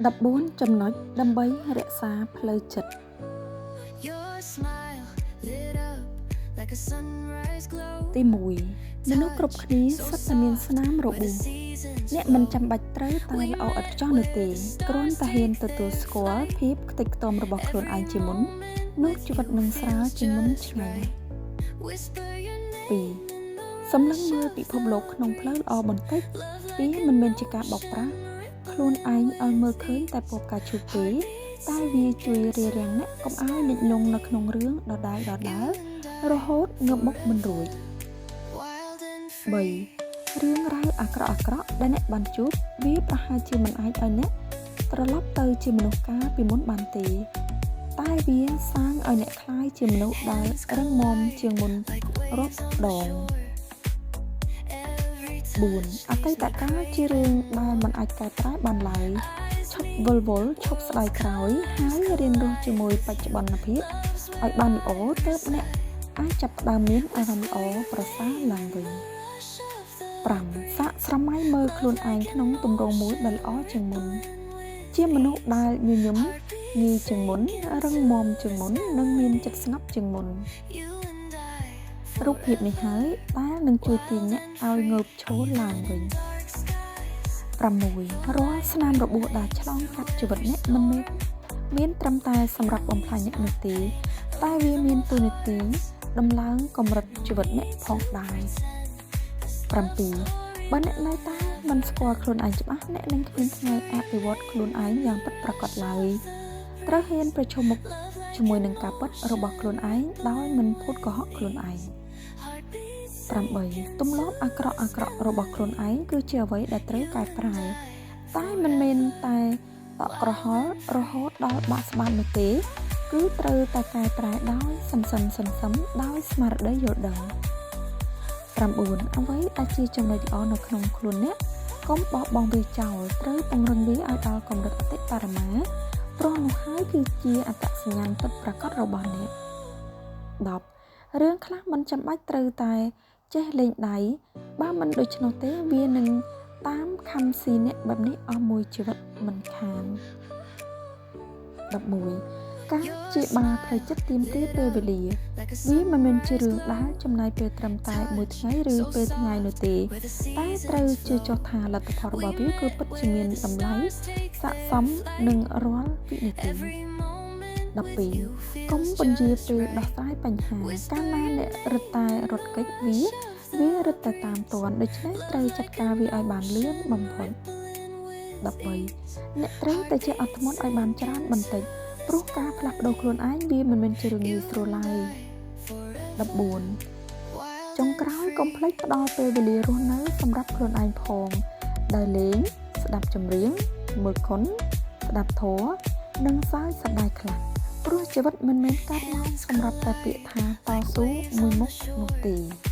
14ចំណុចដើម្បីរក្សាផ្លូវចិត្ត Your smile lit up like a sunrise glow. ទី1មនុស្សគ្រប់គ្នាសុទ្ធតែមានស្នាមរបួសអ្នកមិនចាំបាច់ត្រូវតែល្អឥតខ្ចោះនោះទេគ្រាន់តែហ៊ានទទួលស្គាល់ភាពខ្ទេចខ្ទាំរបស់ខ្លួនឯងជាមុននោះជីវិតនឹងស្រាលជាងមុនឆ្ងាយ Whisper your 2សម្លឹងមើលពិភពលោកក្នុងផ្លូវល្អបន្តិចវាមិនមែនជាការបោកប្រាស់ខ្លួនឯងឲ្យមើលឃើញតែពណ៌ផ្កាឈូកទេតែវាជួយរារាំងអ្នកកុំឲ្យលិចលង់នៅក្នុងរឿងដដែលៗរហូតងើបមុខមិនរួច wild and free. 3រឿងរ៉ាវអាក្រក់ៗដែលអ្នកបានជួបវាប្រហែលជាមិនអាចឲ្យអ្នកត្រឡប់ទៅជាមនុស្សកាលពីមុនបានទេ តែវាសាងឲ្យអ្នកក្លាយជាមនុស្សដែលរឹងមាំជាងមុន Like រាប់ waves on the ដង shore. Every 4អតីតកាលជារឿងដែលមិនអាចកែប្រែបានឡើយឈប់វិលវល់ឈប់ស្ដាយក្រោយហើយរៀនរស់ជាមួយបច្ចុប្បន្នភាពឲ្យបានល្អទើបអ្នកអាចចាប់ផ្ដើមមានអារម្មណ៍ល្អប្រសើរឡើងវិញ 5សាកស្រមៃមើលខ្លួនឯងក្នុងទម្រង់មួយដែលល្អជាងមុន ជាមនុស្សដែលញញឹមងាយជាងមុនរឹងមាំជាងមុននិងមានចិត្តស្ងប់ជាងមុន you and I រូបភាពនេះហើយដែលនឹងជួយទាញអ្នកឲ្យងើបឈរឡើងវិញ dark skies. 6រាល់ស្នាមរបួសដែលឆ្លងកាត់ជីវិតអ្នកមិនមែនមានត្រឹមតែសម្រាប់បំផ្លាញអ្នកនោះទេ តែវាមានតួនាទីដំឡើងកម្រិតជីវិតអ្នកផងដែរ7បើអ្នកនៅតែមិនស្គាល់ខ្លួនឯងច្បាស់អ្នកនឹងគ្មានថ្ងៃអភិវឌ្ឍខ្លួនឯងយ៉ាងពិតប្រាកដឡើយត្រូវហ៊ានប្រឈមមុខជាមួយនឹងការពិតរបស់ខ្លួនឯងដោយមិនភូតកុហកខ្លួនឯង Heartbeats 8ទម្លាប់អាក្រក់អាក្រក់របស់ខ្លួនឯងគឺជាអ្វីដែលត្រូវកែប្រែតែមិនមែនតែតក់ក្រហល់រហូតដល់បាក់ស្បាតនោះទេ គឺត្រូវតែកែប្រែដោយសន្សឹមសន្សឹមដោយស្មារតីយល់ដឹង9អ្វីដែលជាចំណុចល្អនៅក្នុងខ្លួនអ្នកកុំបោះបង់វាចោលត្រូវពង្រឹងវាឲ្យដល់កម្រិតអតិបរមាព្រោះនោះហើយគឺជាអត្តសញ្ញាណពិតប្រាកដរបស់អ្នក10រឿងខ្លះមិនចាំបាច់ត្រូវតែចេះលេងដៃបើមិនដូច្នោះទេវានឹងតាមខំស៊ីអ្នកបែបនេះអស់មួយជីវិតមិនខាន11ការព្យាបាលផ្លូវចិត្តទាមទារពេលវេលា like a វាមិនមែនជារឿងដែលចំណាយពេលត្រឹមតែមួយថ្ងៃឬពេលថ្ងៃនោះទេ where the តែត្រូវ seasons ជឿចុះថាលទ្ធផលរបស់វាគឺពិតជាមានតម្លៃស័ក្តិសមនឹងរាល់វិនាទី Every moment with you 12កុំ feels ពន្យា just ពេល right. ដោះស្រាយបញ្ហាកាលណាអ្នករត់តែរត់គេចវាវារត់តែតាមទាន់ដូច្នេះត្រូវចាត់ការវាឲ្យបានលឿនបំផុត13អ្នកត្រូវតែចេះអត់ធ្មត់ឲ្យបានច្រើនបន្តិចព្រោះការផ្លាស់ប្ដូរខ្លួនឯងវាមិនមែនជារឿងងាយស្រួលឡើយ14ចុងក្រោយកុំភ្លេចផ្ដល់ពេលវេលារស់នៅសម្រាប់ខ្លួនឯងផងដើរលេងស្ដាប់ចម្រៀងមើលខុនស្ដាប់ធម៌និងសើចសប្បាយខ្លះព្រោះជីវិតមិនមែនកើតឡើងសម្រាប់តែពាក្យថាតស៊ូមួយមុខនោះទេ។